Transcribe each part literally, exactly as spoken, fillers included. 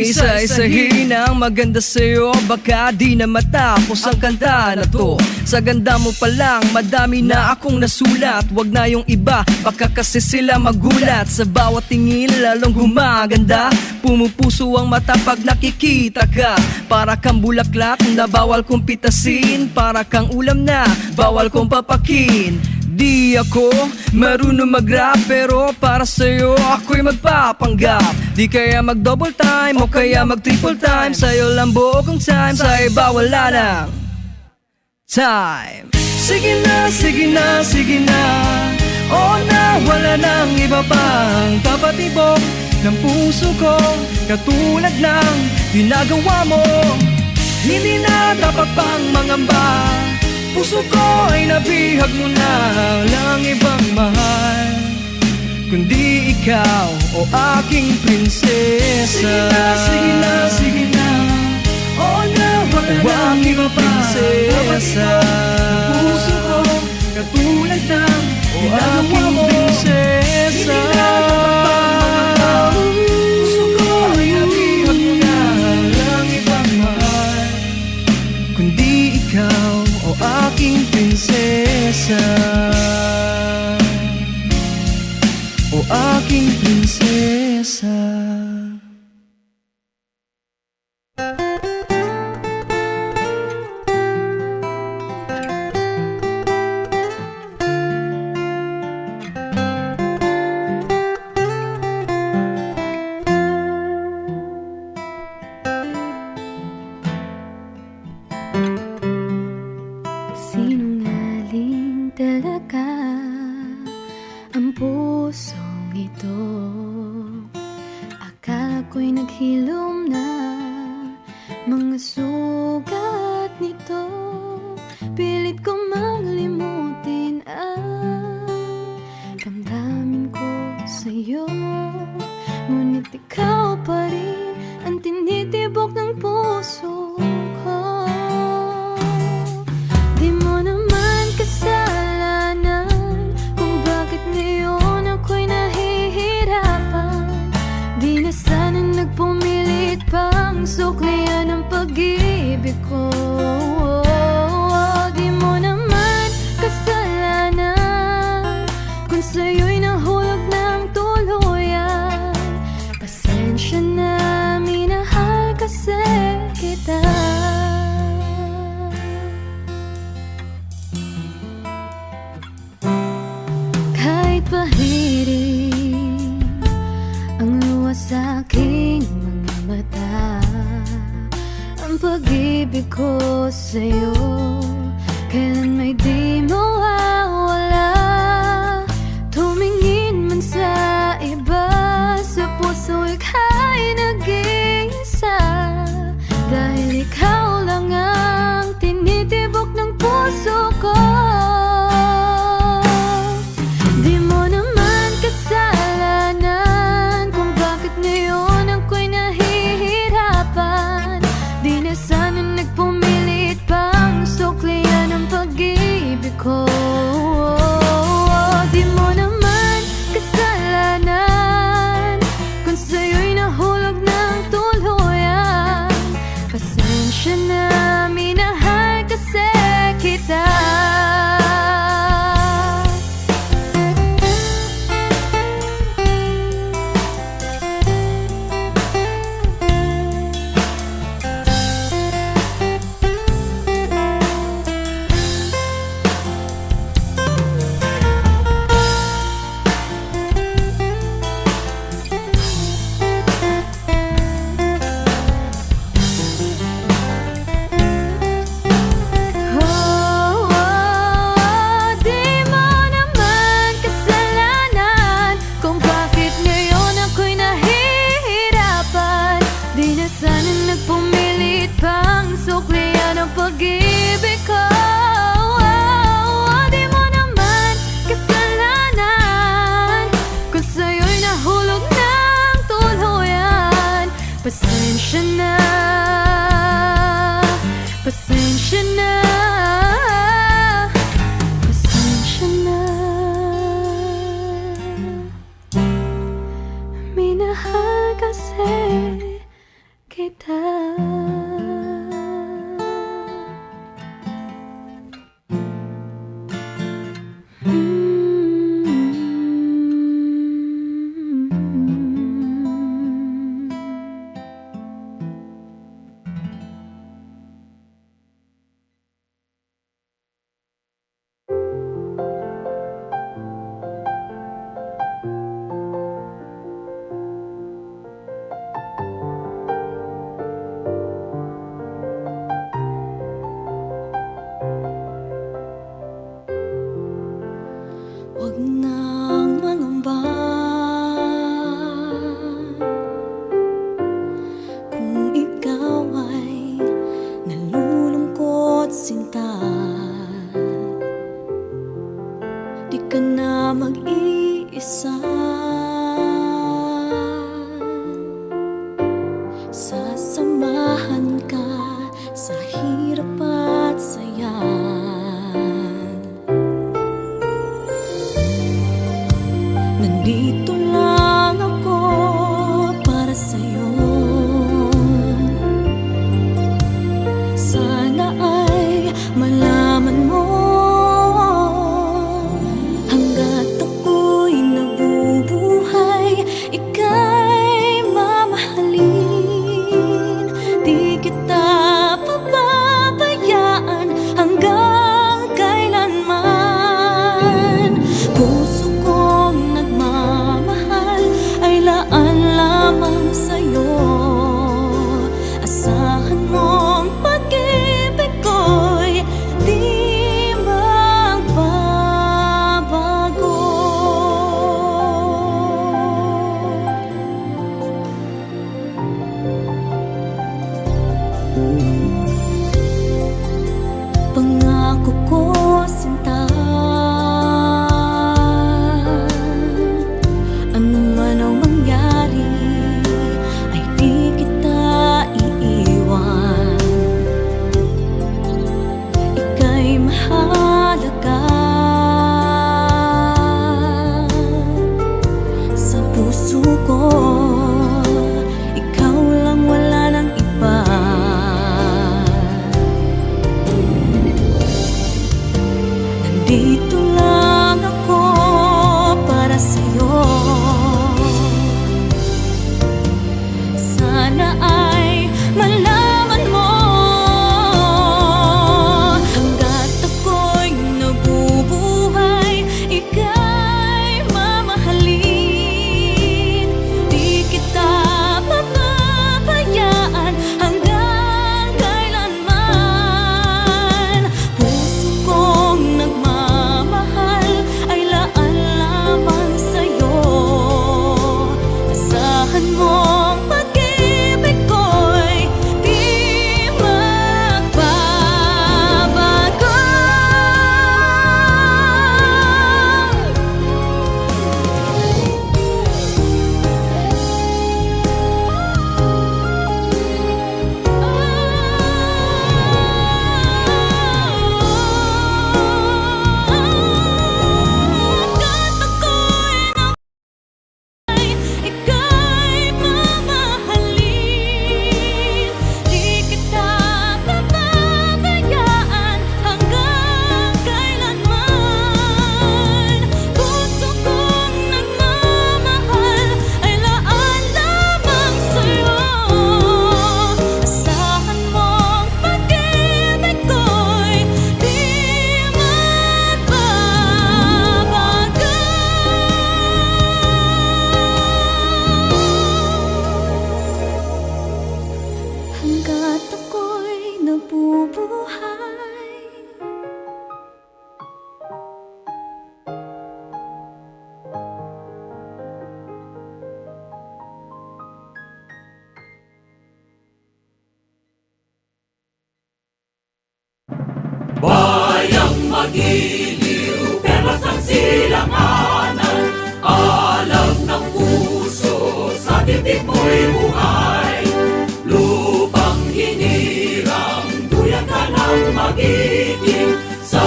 Isa-isahin ang maganda sa'yo, baka di na matapos ang kanta na to. Sa ganda mo pa lang, madami na akong nasulat. Wag na yung iba, baka kasi sila magulat. Sa bawat tingin, lalong gumaganda. Pumupuso ang mata pag nakikita ka. Para kang bulaklak na bawal kong pitasin. Para kang ulam na bawal kong papakin. Di ako marunong mag-rap, pero para sa'yo ako'y magpapanggap. Di kaya mag-double time o kaya mag-triple time. Sa'yo lang buo kong time, sa iba wala nang time. Sige na, sige na, sige na. Oo na, wala nang iba pang papatibok ng puso ko. Katulad ng ginagawa mo, hindi na dapat pang mangamba. Puso ko ay nabihag mo na, lang ibang mahal kundi ikaw, o aking prinsesa. Sige na, sige na, sige na. Oo na, wala O na aking iba pa. Prinsesa. Ang puso ko, katulad ng O ginagawa aking mo. Prinsesa. Hindi na dapat pang mangamba. Puso ko ay nabihag mo na, lang ibang mahal kundi ikaw, o aking prinsesa. O aking prinsesa. Sinungaling talaga ang pusong ito. Akala ko'y naghilom na mga sugat nito. Pilit ko mang limutin ang damdamin ko sa'yo. Ngunit ikaw pa rin ang tinitibok ng puso ko. Di mo naman kasalanan kung bakit ngayon ako'y nahihirapan. Di na sana nagpumilit pang suklian ang pag-ibig ko. Di mo naman kasalanan kung sa'yo'y nahulog ng tuluyan. Pasensya na, minahal kasi kita. Kahit pahiring ang luha sa aking mga mata, ang pag-ibig ko sa'yo kailan may di mawawala. Tumingin man sa iba, sa puso ika'y nag-iisa. Dahil ikaw lang ang tinitibok ng puso ko. Di mo naman kasalanan kung bakit ngayon ako'y nahihirapan. Di na sana nagpumilit pang suklian ang pag-ibig ko. Di mo naman kasalanan kung sa'yo'y nahulog ng tuluyan. Pasensya na, minahal kasi kita. Oh, di mo naman kasalanan kung bakit ngayon ako'y nahihirapan. Di na sana nagpumilit pang suklian ang pag-ibig ko. Oh, di mo naman kasalanan kung sa'yo'y nahulog ng tuluyan. Pasensya na, pasensya na, pasensya na. Minahal kasi kita. Wag nang mangamba kung ikaw ay nalulungkot, sinta. Di ka na mag-iisa. Sasamahan ka sa hirap at saya. Nandito lang ako para sa'yo. Sana ay malaman mo, hanggat ako'y nabubuhay, ika'y mamahalin. Di kita pababayaan hanggang kailanman. Puso kong nagmamahal ay laan lamang sa'yo. Asahan mong pag-ibig ko'y di magbabago. Pangako ko, sinta, ano man ang mangyari, ay di kita iiwan. Ika'y mahalaga sa puso ko. Ikaw lang, wala nang iba. Nandito lang ako para sa'yo. Sana ay malaman mo, hanggat ako'y nabubuhay, ika'y mamahalin. Di kita pababayaan hanggang kailanman. Puso kong nagmamahal ay laan lamang sa'yo. Asahan mong pag-ibig ko'y di magbabago. Ika'y mamahalin, di kita pababayaan hanggang kailanman. Puso kong nagmamahal ay laan lamang sa'yo. Asahan mong pag-ibig ko'y di magbabago. Hanggat ako'y nabubuhay. Bayang magiliw, perlas ang silanganan, alam ng puso, sa dibdib mo'y buhay. Lupang hinirang, duyan ka ng magiting, sa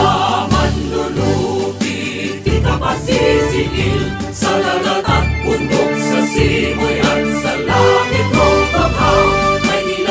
manlulupit di ka pasisiil, sa dagat at bundok, sa simoy at sa langit mong baha, may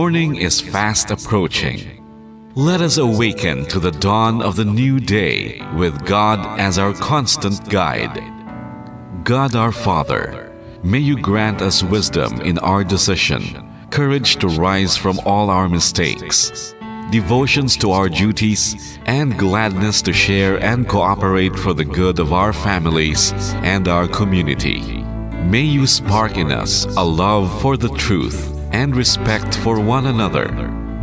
Morning is fast approaching. Let us awaken to the dawn of the new day with God as our constant guide. God our Father, may you grant us wisdom in our decision, courage to rise from all our mistakes, devotions to our duties, and gladness to share and cooperate for the good of our families and our community. May you spark in us a love for the truth and respect for one another.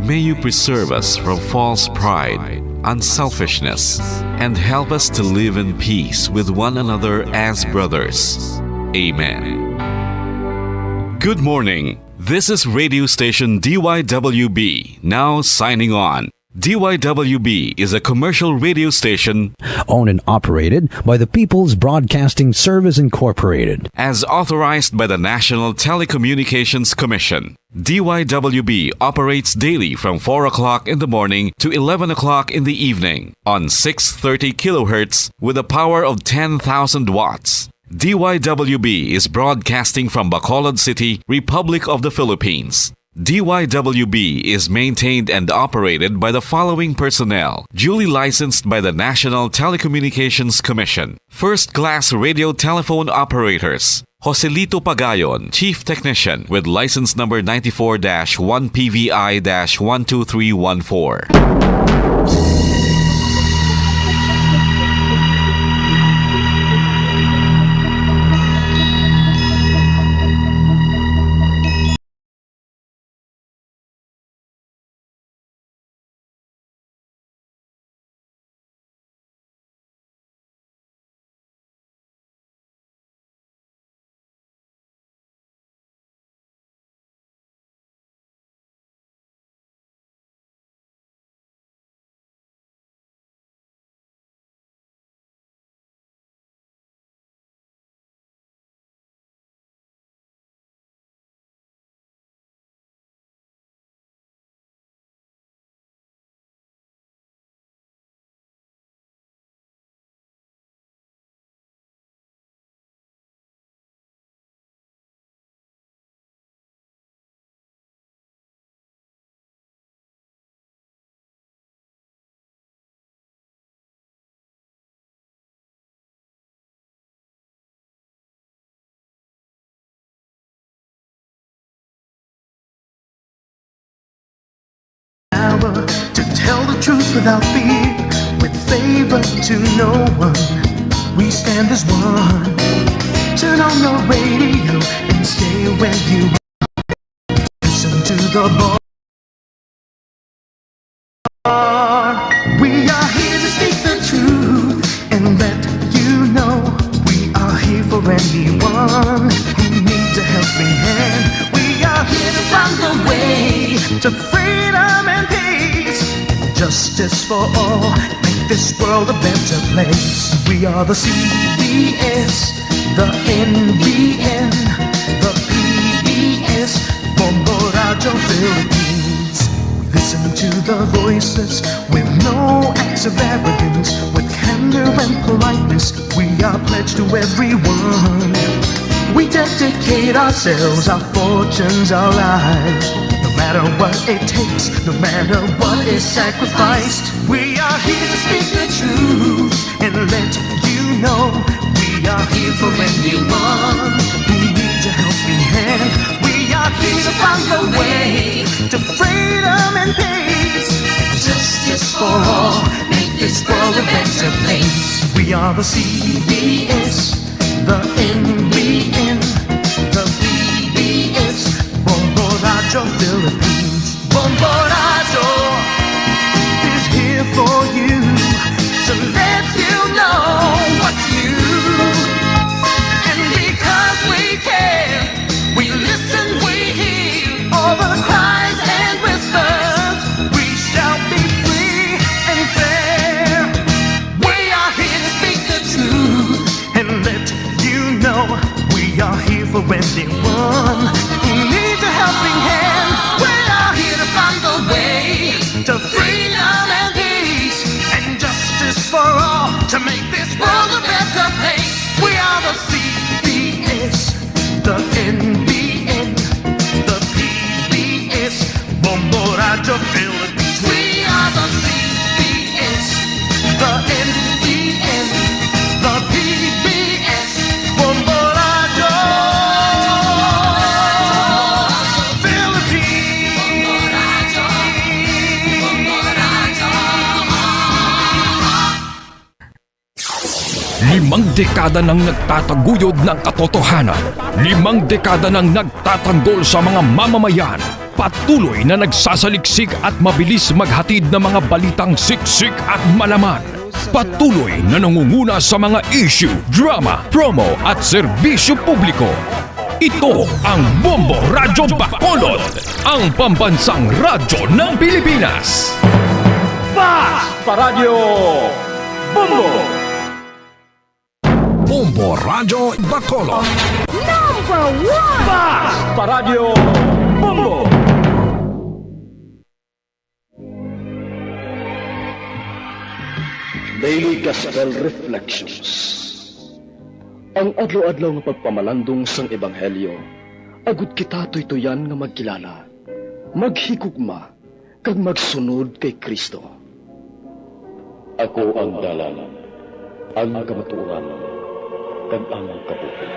May you preserve us from false pride, unselfishness, and help us to live in peace with one another as brothers. Amen. Good morning. This is radio station D Y W B, now signing on. D Y W B is a commercial radio station owned and operated by the People's Broadcasting Service Incorporated. As authorized by the National Telecommunications Commission. D Y W B operates daily from four o'clock in the morning to eleven o'clock in the evening on six thirty kilohertz with a power of ten thousand watts. D Y W B is broadcasting from Bacolod City, Republic of the Philippines. D Y W B is maintained and operated by the following personnel, duly licensed by the National Telecommunications Commission. First class radio telephone operators, Joselito Pagayon, Chief Technician, with license number ninety-four dash one P V I dash one two three one four. Power to tell the truth without fear. With favor to no one, we stand as one. Turn on your radio and stay where you are. Listen to the bar. We are here to speak the truth and let you know we are here for anyone who needs a helping hand. We are here to find the way to freedom and peace. Justice for all, make this world a better place. We are the C B S, the N B N, the P B S, Bombo Radyo Philippines. Listen to the voices with no acts of arrogance, with candor and politeness. We are pledged to everyone. We dedicate ourselves, our fortunes, our lives. No matter what it takes, no matter what is sacrificed, we are here to speak the truth and let you know we are here for anyone who needs a helping hand. We are here to find a way to freedom and peace. Justice for all, make this world a better place. We are the C B S, the N B N, the P B S, Bombo Radyo Philippines. Bombo Radyo is here for you to let you know what's new. And because we care, we listen, we hear all the cries and whispers. We shall be free and fair. We are here to speak the truth and let you know we are here for anyone who needs a helping hand. We are here to find the way to freedom and peace and justice for all to make this world a better place. We are the C B S, the N B N, the P B S, Bombo Limang dekada nang nagtataguyod ng katotohanan. Limang dekada nang nagtatanggol sa mga mamamayan. Patuloy na nagsasaliksik at mabilis maghatid ng mga balitang siksik at malaman. Patuloy na nangunguna sa mga issue, drama, promo at serbisyo publiko. Ito ang Bombo Radyo Bacolod, ang pambansang radyo ng Pilipinas. Fast Paradyo Bombo! Bombo Radyo Bacolod. Number one! Fast Paradyo Bombo! Daily Gospel Reflections. Ang adlaw-adlaw nga pagpamalandong sang Ebanghelyo, agud kita tuytuyan nga magkilala, maghigugma, kag magsunod kay Cristo. Ako ang dalan, ang kamatuoran, kag ang kabuhi.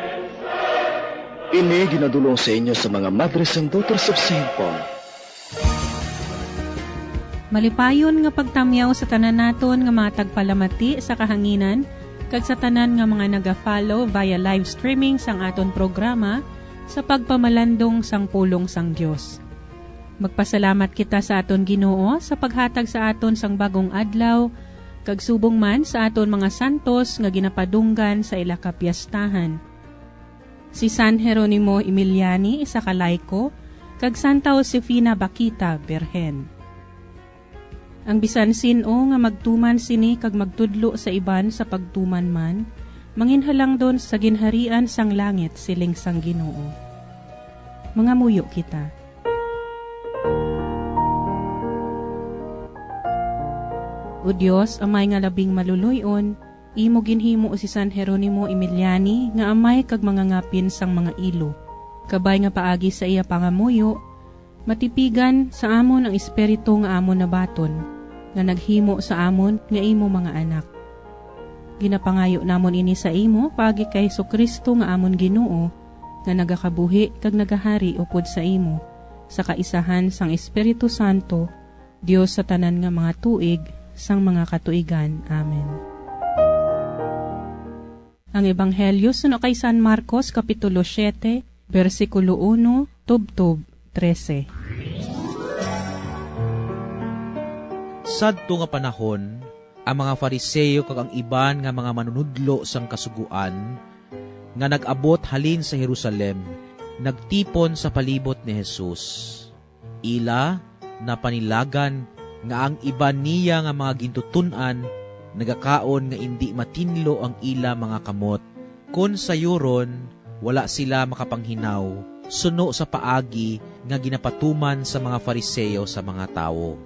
Ini ginadul-ong sa inyo sa mga Madres and Daughters of Saint Paul. Malipayon nga pagtamyaw sa tanan naton nga mga tagpalamati sa kahanginan, kag sa tanan nga mga naga-follow via live streaming sang aton programa sa pagpamalandong sang pulong sang Dios. Magpasalamat kita sa aton Ginoo sa paghatag sa aton sang bagong adlaw, kag subong man sa aton mga santos nga ginapadunggan sa ila ka piestahan. Si San Jeronimo Emiliani, isa ka laiko, kag Santa Josefina Bakhita, Birhen. Ang bisan sin-o nga magtuman sini kag magtudlo sa iban sa pagtuman man, manginhalangdon sa ginharian sang langit, siling sang Ginoo. Mangamuyo kita. O Dios, Amay nga labing maluloy-on, imo ginhimo si San Jeronimo Emiliani nga amay kag mangangapin sang mga ilo. Kabay nga paagi sa iya pangamuyo, matipigan sa amon ang espiritu nga amon nabaton, nga naghimo sa amon nga imo mga anak. Ginapangayo namon ini sa imo paagi kay Jesu-Cristo nga amon Ginoo, nga nagakabuhi kag nagahari upod sa imo, sa kaisahan sang Espiritu Santo, Dios sa tanan nga mga tuig sang mga katuigan. Amen. Ang Ebanghelyo suno kay San Marcos, Kapitulo siete, bersikulo uno tubtob trese. Sadto nga panahon, ang mga Fariseo kag ang iban nga mga manunudlo sang Kasugoan nga nag-abot halin sa Jerusalem nagtipon sa palibot ni Jesus. Ila napanilagan nga ang iban niya nga mga gintuton-an nagakaon nga indi matinlo ang ila mga kamot, kon sayuron, wala sila makapanghinaw suno sa paagi nga ginapatuman sa mga Fariseo sa mga tawo.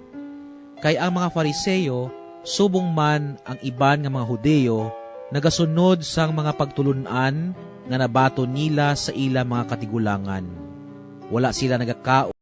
Kay ang mga Fariseo, subong man ang iban nga mga Hudiyo, nagasunod sang mga pagtulon-an nga nabaton nila sa ila mga katigulangan. Wala sila nagakaon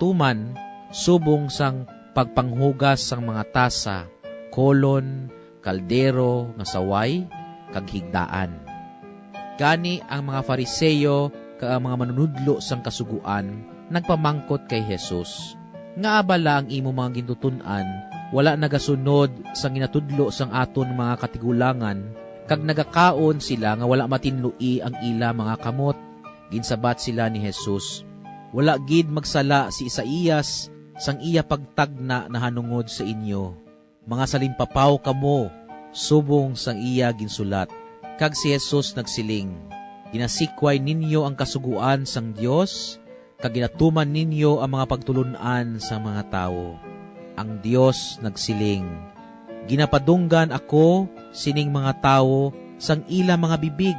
tuman subong sang pagpanghugas sang mga tasa, kolon, kaldero nga saway, kag higdaan. Gani ang mga Fariseo kag ang mga manunudlo sang Kasugoan nagpamangkot kay Jesus, "Ngaa bala ang imo mga gintuton-an wala nagasunod sang ginatudlo sang aton mga katigulangan, kag nagakaon sila nga wala matinloi ang ila mga kamot?" Ginsabat sila ni Jesus, "Wala gid magsala si Isaias sang iya pagtagna nahanungod sa inyo. Mga salimpapaw kamo, subong sang iya ginsulat." Kag si Jesus nagsiling, "Ginasikway ninyo ang Kasugoan sang Dios, kag ginatuman ninyo ang mga pagtulon-an sang mga tawo." Ang Dios nagsiling, "Ginapadunggan ako sining mga tawo sang ila mga bibig,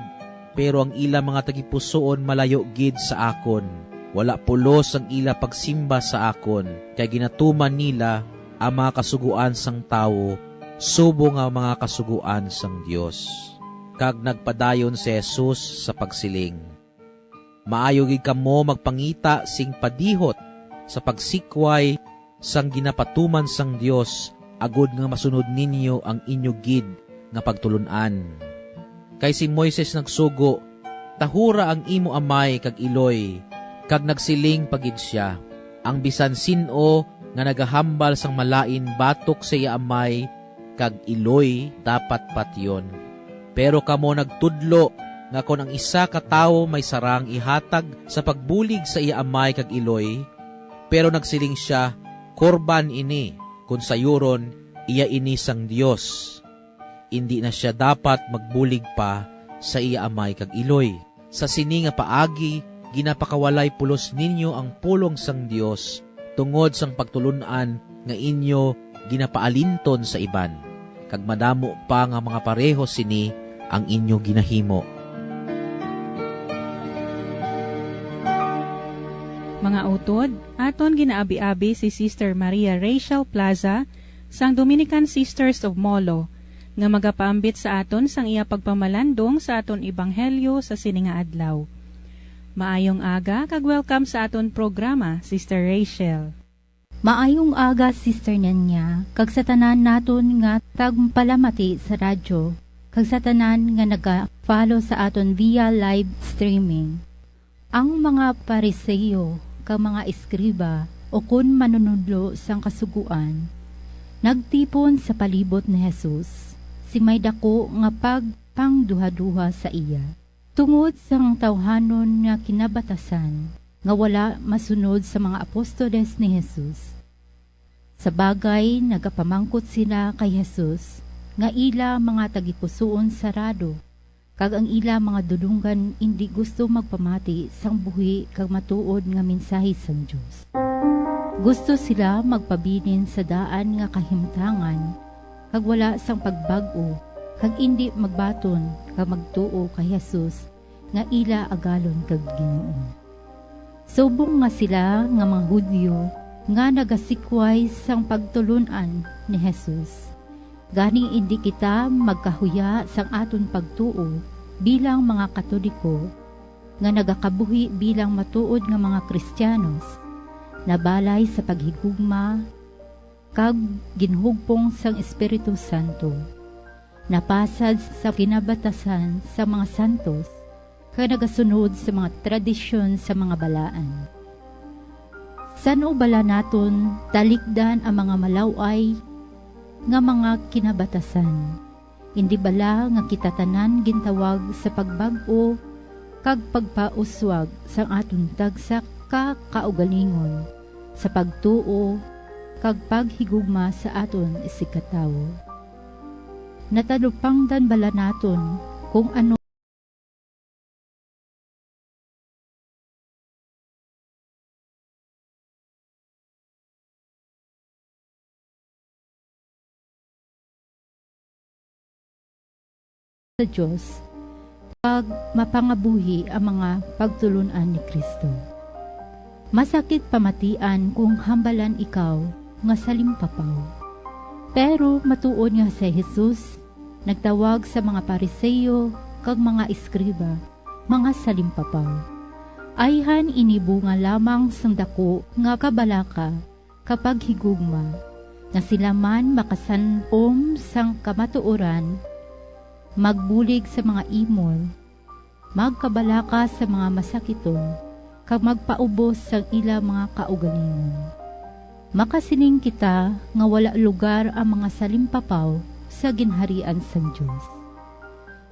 pero ang ila mga tagipusoon malayo gid sa akon. Wala pulos ang ila pagsimba sa akon, kay ginatuman nila ang mga kasugoan sang tawo subong nga mga kasugoan sang Dios." Kag nagpadayon si Jesus sa pagsiling, "Maayo gid kamo magpangita sing padihot sa pagsikway sang ginapatuman sang Dios agod nga masunod ninyo ang inyo gid nga pagtulon-an. Kay si Moises nagsugo, "Tahura ang imo amay kag iloy," kag nagsiling pa gid sia, "Ang bisan sin-o nga nagahambal sang malain batok sa iya amay kag iloy dapat patyon." Pero kamo nagtudlo nga kon ang isa ka tawo may sarang ihatag sa pagbulig sa iya amay kag iloy, pero nagsiling sia, "Korban ini," kon sayuron, iya ini sang Dios, indi na sia dapat magbulig pa sa iya amay kag iloy. Sa sini nga paagi, ginapakawalay pulos ninyo ang pulong sang Dios tungod sang pagtulon-an nga inyo ginapaalinton sa iban, kag madamo pa nga mga pareho sini ang inyo ginahimo. Mga utod, aton ginaabi-abi si Sister Maria Rachel Plaza sang Dominican Sisters of Molo, nga magapaambit sa aton sang iya pagpamalandong sa aton ebanghelyo sa sini nga adlaw. Maayong aga kag welcome sa aton programa, Sister Rachel. Maayong aga, Sister Nenya, kag sa tanan naton nga tagpalamati sa radyo, kag sa tanan nga naga-follow sa aton via live streaming. Ang mga Pariseo kag mga eskriba, ukon manunodlo sang Kasugoan, nagtipon sa palibot ni Jesus sing may daku nga pagpangduhaduha sa iya tungod sang tawhanon nga kinabatasan nga wala masunod sa mga apostoles ni Jesus. Sa bagay, nagapamangkot sila kay Jesus nga ila mga tagipusoon sarado, kag ang ila mga dulonggan indi gusto magpamati sang buhi kag matuod nga mensahe sang Dios. Gusto sila magpabilin sa daan nga kahimtangan kag wala sang pagbag-o, kag indi magbaton kag magtuo kay Jesus nga ila agalon kag Ginoo. Subong nga sila nga mga Judio nga nagasikway sang pagtulon-an ni Jesus, gani indi kita magkahuya sang aton pagtuo bilang mga Katoliko nga nagakabuhi bilang matuod nga mga Kristiyanos, nabalay sa paghigugma kag ginhugpong sang Espiritu Santo, napasad sa kinabatasan sa mga santos, kag nagasunod sa mga tradisyon sa mga balaan. San-o bala naton talikdan ang mga malaw-ay nga mga kinabatasan? Indi bala nga kita tanan gintawag sa pagbag-o kag pagpauswag sang aton tagsa ka kaugalingon sa pagtuo kag paghigugma sa aton isigkatawo? Natalupangdan bala naton kung ano sa Dios kag mapangabuhi ang mga pagtulon-an ni Cristo? Masakit pamatian kung hambalan ikaw nga salimpapaw. Pero matuod nga si Jesus nagtawag sa mga Pariseo kag mga eskriba mga salimpapaw. Ayhan ini bunga lamang sang daku nga kabalaka kag paghigugma, nga sila man makasan-om sang kamatuoran, magbulig sa mga imol, magkabalaka sa mga masakiton, kag magpaubos sang ila mga kaugalingon. Makasiling kita nga wala lugar ang mga salimpapaw sa Ginharian sang Dios.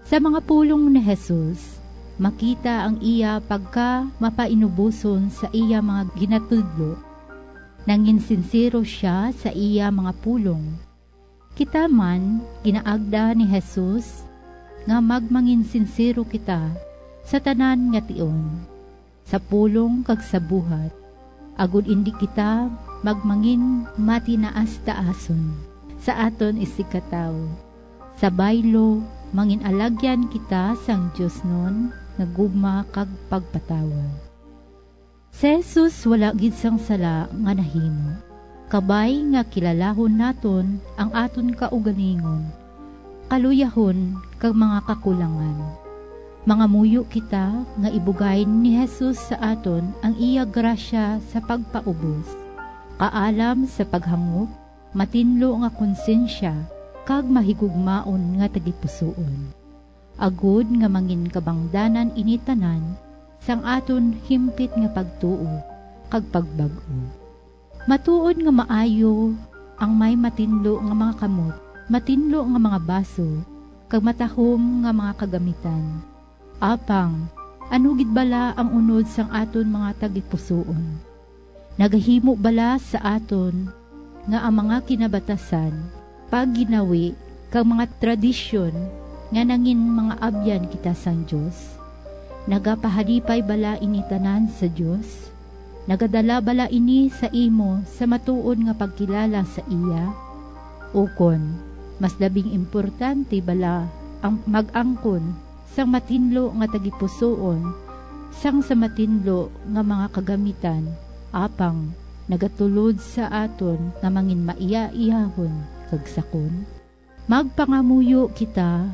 Sa mga pulong ni Jesus, makita ang iya pagkamapainuboson sa iya mga ginatudlo. Nanginsinsero sia sa iya mga pulong. Kita man, ginaagda ni Jesus nga magmanginsinsero kita sa tanan nga tion, sa pulong kag sa buhat, agod indi kita magmangin matinaas-taason sa aton isigkatawo. Sa baylo, mangin-alagyan kita sang diosnon nga gugma kag pagpatawad. Si Jesus wala gid sang sala nga nahimo. Kabay nga kilalahon naton ang aton kaugalingon, kaluyahon, kag mga kakulangan. Mangamuyo kita nga ibugay ni Jesus sa aton ang iya grasya sa pagpaubos, kaalam sa paghangop, matinlo nga konsensya, kag mahigugmaon nga tagipusoon, agod nga manginkabangdanan ini tanan sang aton himpit nga pagtuo kag pagbag-o. Matuod nga maayo ang may matinlo nga mga kamot, matinlo nga mga baso, kag matahom nga mga kagamitan. Apang, ano gid bala ang unod sang aton mga tagipusoon? Nagahimo bala sa aton nga ang mga kinabatasan, pagginawi, kag mga tradisyon nga nangin mga abyan kita sang Dios? Nagapahalipay bala ini tanan sa Dios? Nagadala bala ini sa imo sa matuod nga pagkilala sa iya? Ukon, mas labing importante bala ang mag-angkon sang matinlo nga tagipusoon sang sa matinlo nga mga kagamitan, apang nagatulod sa aton nga mangin maiyaiyahon kag sakon? Magpangamuyo kita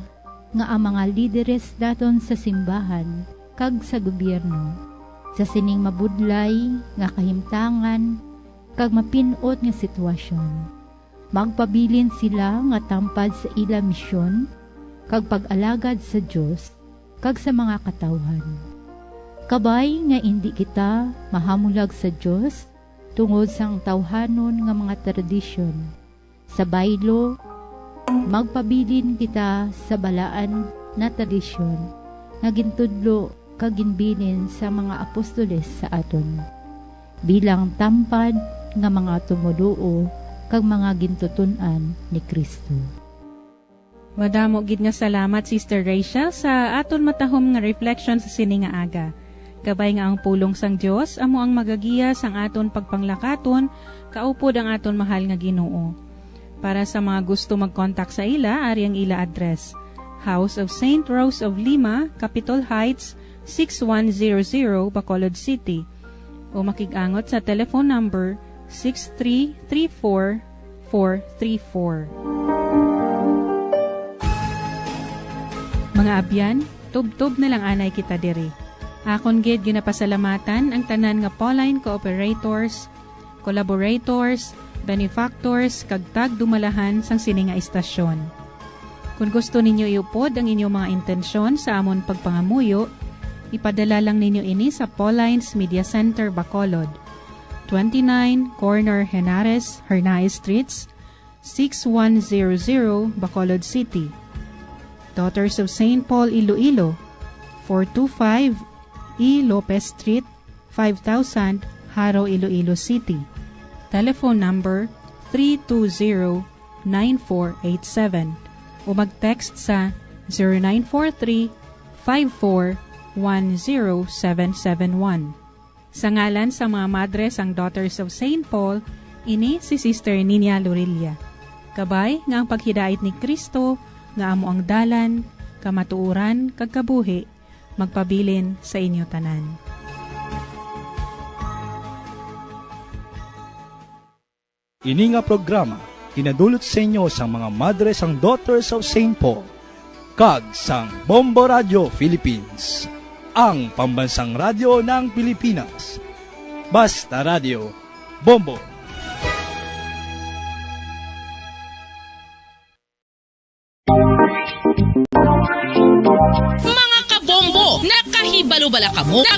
nga ang mga lideres naton sa simbahan kag sa gobyerno sa sining mabudlay nga kahimtangan kag mapin-ot nga sitwasyon, magpabilin sila nga tampad sa ila misyon kag pag-alagad sa Dios kag sa mga katawhan. Kabay nga indi kita mahamulag sa Dios tungod sang tawhanon nga mga tradisyon. Sa baylo, magpabilin kita sa balaan nga tradisyon nga gintudlo kag ginbilin sa mga apostoles sa aton, bilang tampad nga mga tumoluo kag mga gintuton-an ni Cristo. Madamo gid nga salamat, Sister Rachel, sa aton matahom nga reflection sa sini nga aga. Kabay nga ang pulong sang Dios amo ang magagiya sang aton pagpanglakaton kaupod ang aton mahal nga Ginoo. Para sa mga gusto mag-contact sa ila, ari ang ila address: House of Saint Rose of Lima, Capitol Heights, six one zero zero, Bacolod City, o makig-angot sa telephone number six three three four four three four. Mga abyan, tubtob na lang anay kita diri. Akon gid ginapasalamatan ang tanan nga Pauline cooperators, collaborators, benefactors, kag tagdumalahan sang sini nga istasyon. Kon gusto ninyo iupod ang inyo mga intensyon sa amon pagpangamuyo, ipadala lang ninyo ini sa Pauline's Media Center, Bacolod, twenty-nine, corner Henares, Hernaez Streets, six one zero zero, Bacolod City. Daughters of Saint Paul, Iloilo, four two five E Lopez Street, five thousand, Jaro, Iloilo City. Telephone number three two zero nine four eight seven o mag-text sa zero nine four three five four one zero seven seven one. Sa ngalan sa mga madre sang Daughters of Saint Paul, ini si Sister Nina Lorilla. Kabay nga ang paghidait ni Cristo, nga amo ang dalan, kamatuoran, kag kabuhi, magpabilin sa inyo tanan. Ini nga programa ginadulot sa inyo sang mga madre sang Daughters of Saint Paul kag sang Bombo Radio Philippines, ang pambansang radyo ng Pilipinas. Basta Radio, Bombo. Mga kabombo, nakahibalo bala kamo? Nagha-